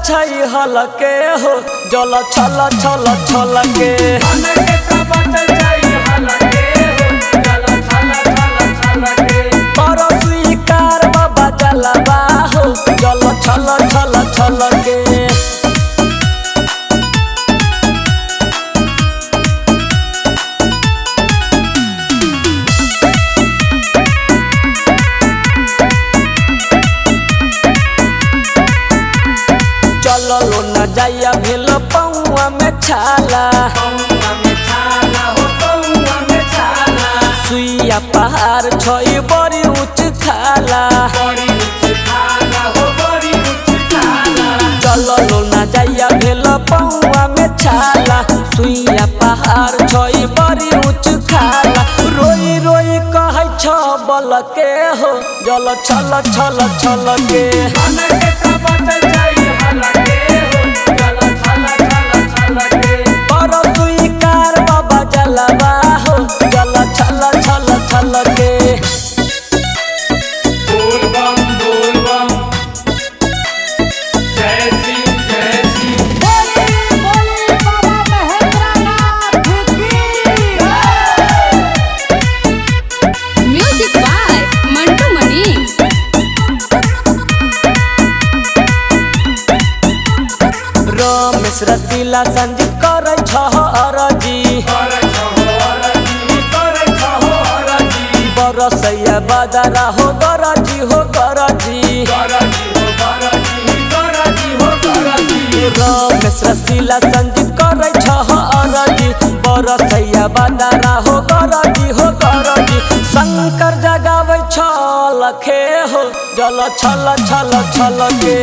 छै हलके हो जल छल छल छलके। कर स्वीकार बाबा जलवा हो जल छल छल छलके। चललो न जाइया भेल पौआ में छाला, सुइया पहाड़ छै बड़ी ऊंच खाला। चललो न जाइया भेल पौआ में छाला, सुइया पहाड़ छै बड़ी ऊंच खाला। रोई रोई कहै छ बलके हो जल छल छल छलके। स्वीकार बाबा जलवा हो जल छल छल छलके। बोल बम जय शिव जय शिव। बोली बोली बाबा महेंद्रनाथ की। Music by Mantu Mani. रमेश रसीला संजीव करै छह अरजी, बरसैया बदरा हो गरजी हो गरजी। रमेश रसीला संजीव करै छह अरजी, बरसैया बदरा हो गरजी हो गरजी। शंकर जगाबै छलखे हो जल छल छल छलके।